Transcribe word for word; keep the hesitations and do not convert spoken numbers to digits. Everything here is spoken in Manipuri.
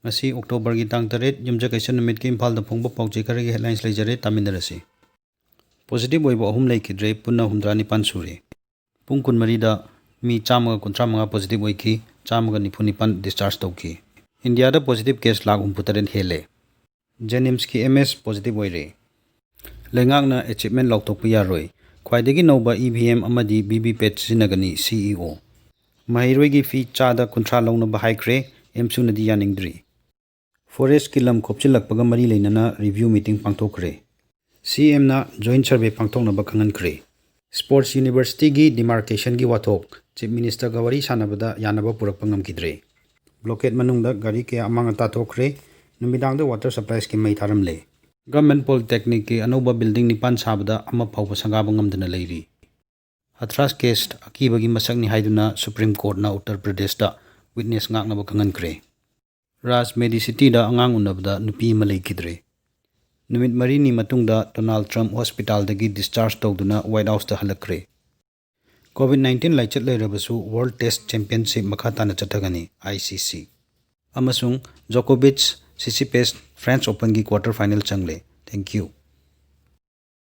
ꯉꯁꯤ Octoberꯒꯤ ꯇꯥꯡ ꯇꯔꯦꯠ, ꯌꯨꯝꯖꯀꯩꯁ ꯅꯨꯃꯤꯠꯀꯤ ꯏꯝꯐꯥꯜꯗ ꯐꯣꯡꯕ ꯄꯥꯎꯆꯦ ꯈꯔꯒꯤ headlines ꯂꯩꯖꯔꯦ, ꯇꯥꯃꯤꯟꯅꯔꯁꯤ꯫ Positive ꯑꯣꯏꯕ ꯑꯍꯨꯝ ꯂꯩꯈꯤꯗ꯭ꯔꯦ, ꯄꯨꯟꯅ ꯍꯨꯝꯗ꯭ꯔꯥ ꯅꯤꯄꯥꯟ ꯁꯨꯔꯦ꯫ ꯄꯨꯡ ꯀꯨꯟꯃꯔꯤꯗ ꯃꯤ ꯆꯥꯝꯃꯒ ꯀꯨꯟꯊ꯭ꯔꯥ ꯃꯉꯥ positive ꯑꯣꯏꯈꯤ, ꯆꯥꯝꯃꯒ ꯅꯤꯐꯨ ꯅꯤꯄꯥꯟ discharge ꯇꯧꯈꯤ꯫ ꯏꯟꯗꯤꯌꯥꯗ positive case ꯂꯥꯈ ꯍꯨꯝꯐꯨ ꯇꯔꯦꯠ ꯍꯦꯜꯂꯦ꯫ JNIMSꯀꯤ MS positive ꯑꯣꯏꯔꯦ꯫ ꯂꯩꯉꯥꯛꯅ achievement ꯂꯥꯎꯊꯣꯛꯄ ꯌꯥꯔꯣꯏ꯫ ꯈ꯭ꯋꯥꯏꯗꯒꯤ ꯅꯧꯕ EVM ꯑꯃꯗꯤ VVPAT ꯁꯤꯖꯤꯟꯅꯒꯅꯤ, CEO꯫ ꯃꯍꯩꯔꯣꯏꯒꯤ fee ꯆꯥꯗ ꯀꯨꯟꯊ꯭ꯔꯥ ꯂꯧꯅꯕ ꯍꯥꯏꯈ꯭ꯔꯦ, AMSUꯅꯗꯤ ꯌꯥꯅꯤꯡꯗ꯭ꯔꯤ꯫ Forestꯀꯤ ꯂꯝ ꯈꯣꯞꯆꯤꯜꯂꯛꯄꯒ ꯃꯔꯤ ꯂꯩꯅꯅ review meeting ꯄꯥꯡꯊꯣꯛꯈ꯭ꯔꯦ꯫ CMꯅ joint survey ꯄꯥꯡꯊꯣꯛꯅꯕ ꯈꯪꯍꯟꯈ꯭ꯔꯦ꯫ Sports Universityꯒꯤ demarcationꯒꯤ ꯋꯥꯊꯣꯛ Chief Ministerꯒ ꯋꯥꯔꯤ ꯁꯥꯟꯅꯕꯗ ꯌꯥꯅꯕ ꯄꯨꯔꯛꯄ ꯉꯝꯈꯤꯗ꯭ꯔꯦ꯫ Blockade ꯃꯅꯨꯡꯗ ꯒꯥꯔꯤ ꯀꯌꯥ ꯑꯃꯥꯡ ꯑꯇꯥ ꯊꯣꯛꯈ꯭ꯔꯦ꯫ ꯅꯨꯃꯤꯗꯥꯡꯗ water suppliesꯀꯤ ꯃꯩ ꯊꯥꯔꯝꯂꯦ꯫ Government Polytechnicꯀꯤ ꯑꯅꯧꯕ building ꯅꯤꯄꯥꯟ ꯁꯥꯕꯗ ꯑꯃ ꯐꯥꯎꯕ ꯁꯪꯒꯥꯕ ꯉꯝꯗꯅ ꯂꯩꯔꯤ꯫ Hathras case ꯑꯀꯤꯕꯒꯤ ꯃꯁꯛꯅꯤ ꯍꯥꯏꯗꯨꯅ Supreme Courtꯅ ꯎꯠꯇꯔ ꯄ꯭ꯔꯗꯦꯁꯇ witness ꯉꯥꯛꯅꯕ ꯈꯪꯍꯟꯈ꯭ꯔꯦ꯫ ꯔꯥꯖ Medicityꯗ ꯑꯉꯥꯡ ꯎꯅꯕꯗ ꯅꯨꯄꯤ ꯑꯃ ꯂꯩꯈꯤꯗ꯭ꯔꯦ꯫ ꯅꯨꯃꯤꯠ ꯃꯔꯤꯅꯤ ꯃꯇꯨꯡꯗ Donald Trump hospitalꯗꯒꯤ discharge ꯇꯧꯗꯨꯅ White Houseꯇ ꯍꯜꯂꯛꯈ꯭ꯔꯦ꯫ COVID nineteen ꯂꯥꯏꯆꯠ ꯂꯩꯔꯕꯁꯨ World Test Championship ꯃꯈꯥ ꯇꯥꯅ ꯆꯠꯊꯒꯅꯤ, ICC꯫ ꯑꯃꯁꯨꯡ Djokovic, Tsitsipas French Openꯒꯤ quarter final ꯆꯪꯂꯦ꯫ Thank you꯫